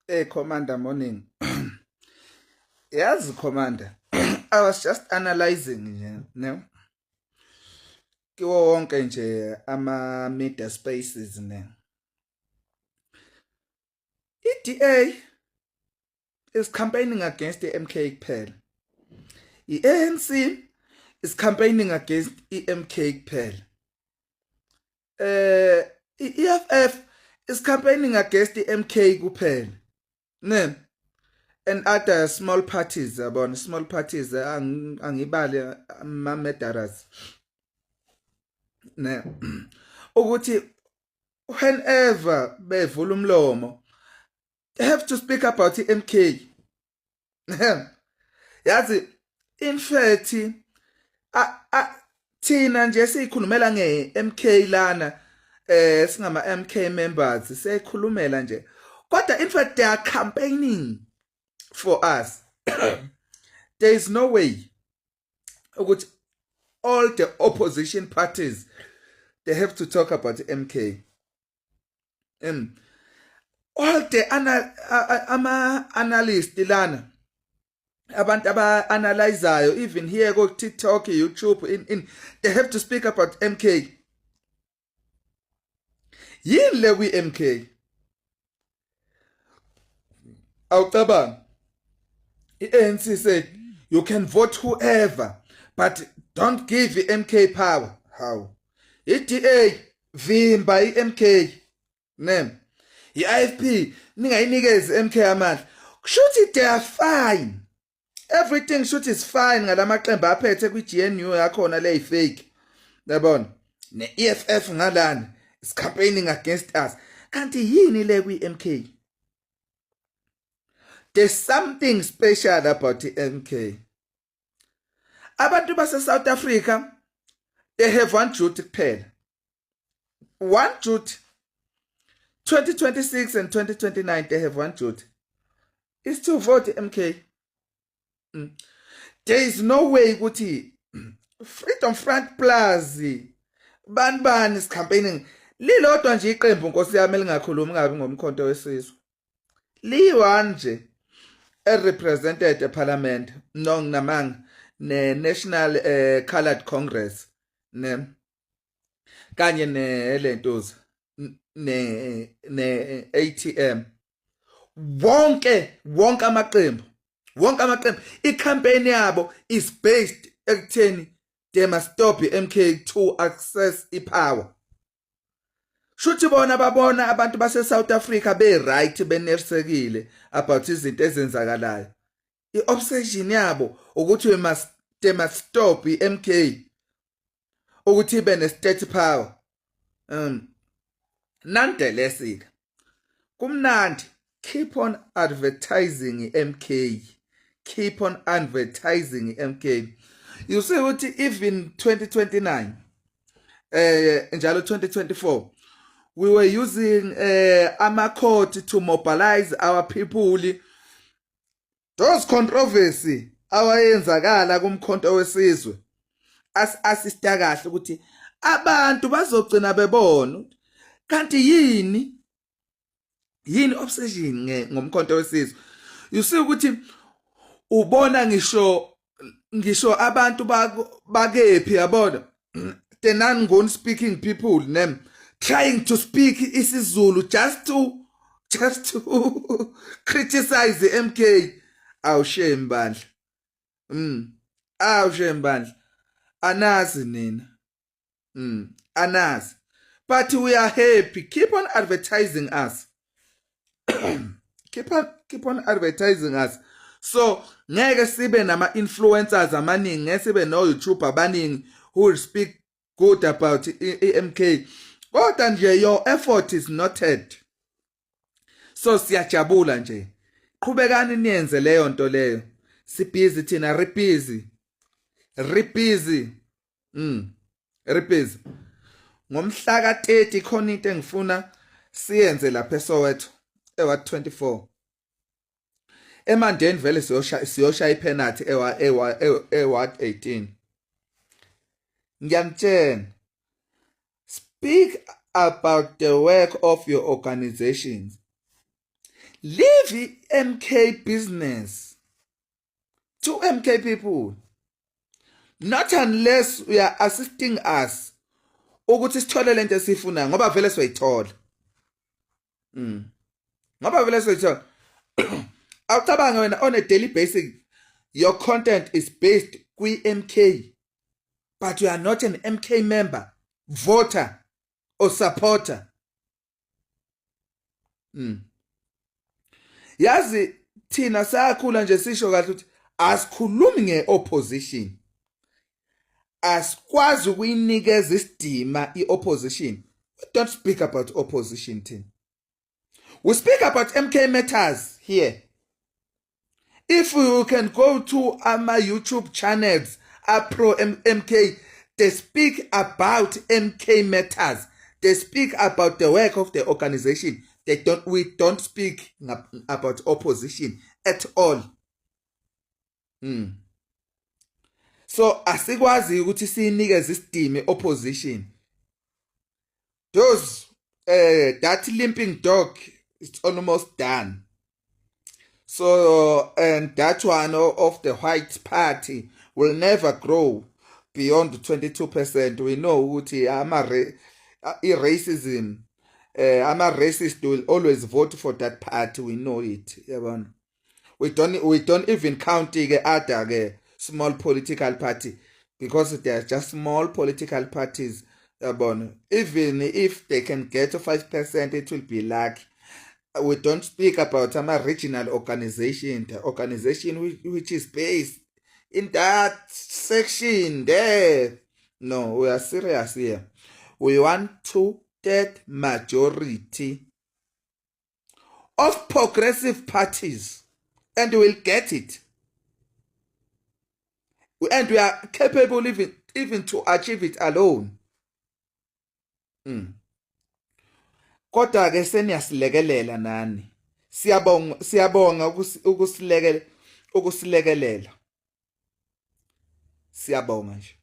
Hey, Commander, morning. Yes, Commander. I was just analyzing nje, ne? Kiwo wonke nje ama media spaces ne. I-DA is campaigning against the MK kuphela. I-ANC is campaigning against i-MK kuphela. I-EFF is campaigning against the MK kuphela. Ne? And other small parties, small parties angibale ama-murderers. Ne? Ukuthi whenever bevula umlomo, they have to speak about i-MK. Yazi, in fact, thina nje sikhulumela nge-MK lana, singama MK members, sikhulumela nje. Kodwa in fact they are campaigning for us. There is no way ukuthi all the opposition parties they have to talk about MK. All the analysts lana, abantu aba-analyzayo, even here go TikTok, YouTube, they have to speak about MK. Yini le kwi-MK? Awucabanga, i-ANC said you can vote whoever, but don't give the MK power. How? I-DA vimba i-MK. Ne? I-IFP ningayinikezi MK amandla. Kushuthi they are fine. Everything should is fine ngalamaqembu aphethe kwi-GNU yakhona le fake. Yabona? Ne-EFF ngalana is campaigning against us. Kanti yini le kwi-MK? There's something special about the MK. Abantu base South Africa, they have one duty kuphela. One duty. 2026 and 2029, they have one duty. It's to vote MK. There is no way ukuthi Freedom Front Plus ban is campaigning. Lilodwa nje iqembu Nkosi yami lingakhulumi ngabi ngomkhonto wesizwe. Liyi-one nje represented the parliament nong namang ne National Colored Congress ne kanye ne lentozi ne ATM wonke amaqembu i-campaign yabo is based ekutheni they must stop i-MK to access i-power. Shuthi bona babona abantu base South Africa be-right benerisekile about izinto ezenzakalayo. I-obsession yabo ukuthi they must stop i-MK ukuthi ibe ne-state power. Nonetheless, kumnandi, keep on advertising MK. Keep on advertising MK. You see what even 2029, njalo 2024, we were using Amakot to mobilize our people. Those controversy awayenzakala kumkhonto wesizwe asista kahle ukuthi abantu bazogcina bebona kanti yini obsession ngomkhonto wesizwe. You see ukuthi ubona ngisho abantu bakephi yabona the non speaking people them trying to speak isiZulu just to criticize the MK. Awushem bandla. Awushem bandla. Anazi nina. Anazi. But we are happy. Keep on advertising us. keep on advertising us. So ngeke sibe nama influencers amaningi, ngeke sibe no YouTuber abaningi who will speak good about MK. Kodwa nje your effort is noted. So siyajabula nje. Qhubekani niyenze leyo nto leyo. Sibhizi thina ribhizi. Ribhizi. Ngomhla ka-30 khona into engifuna siyenze lapha eSoweto eWard 24. Emandeni vele siyoshaya ipenalty eWard 18. Ngiyanitshela, speak about the work of your organizations. leave MK business to MK people. Not unless we are assisting us ukuthi sithole lento esifuna ngoba vele sizoyithola. Ngoba vele sizoyithola. Awucabanga wena on a daily basis your content is based kwi-MK, but you are not an MK member, voter or supporter. Yazi thina sakhula nje sisho kahle ukuthi asikhulumi ngeopposition. Asikwazi ukuyinikeza isidima iopposition. We don't speak about opposition thina. We speak about MK matters here. If you can go to my YouTube channels, pro MK, they speak about MK matters. They speak about the work of the organization. We don't speak about opposition at all. So asikwazi ukuthi sinikeze isidime opposition. Those that limping dog, it's almost done. So and that one of the white party will never grow beyond 22%. We know ukuthi racism, racist will always vote for that party. We know it. We don't even count the other small political party because they are just small political parties. Even if they can get 5%, it will be lucky. We don't speak about a regional organization, the organization which is based in that section there. No, we are serious here. We want 2/3 majority of progressive parties, and we'll get it. And we are capable even to achieve it alone. Kodwa ke seniyasilekelela nani. Siyabonga ukusilekelela. Siyabonga nje.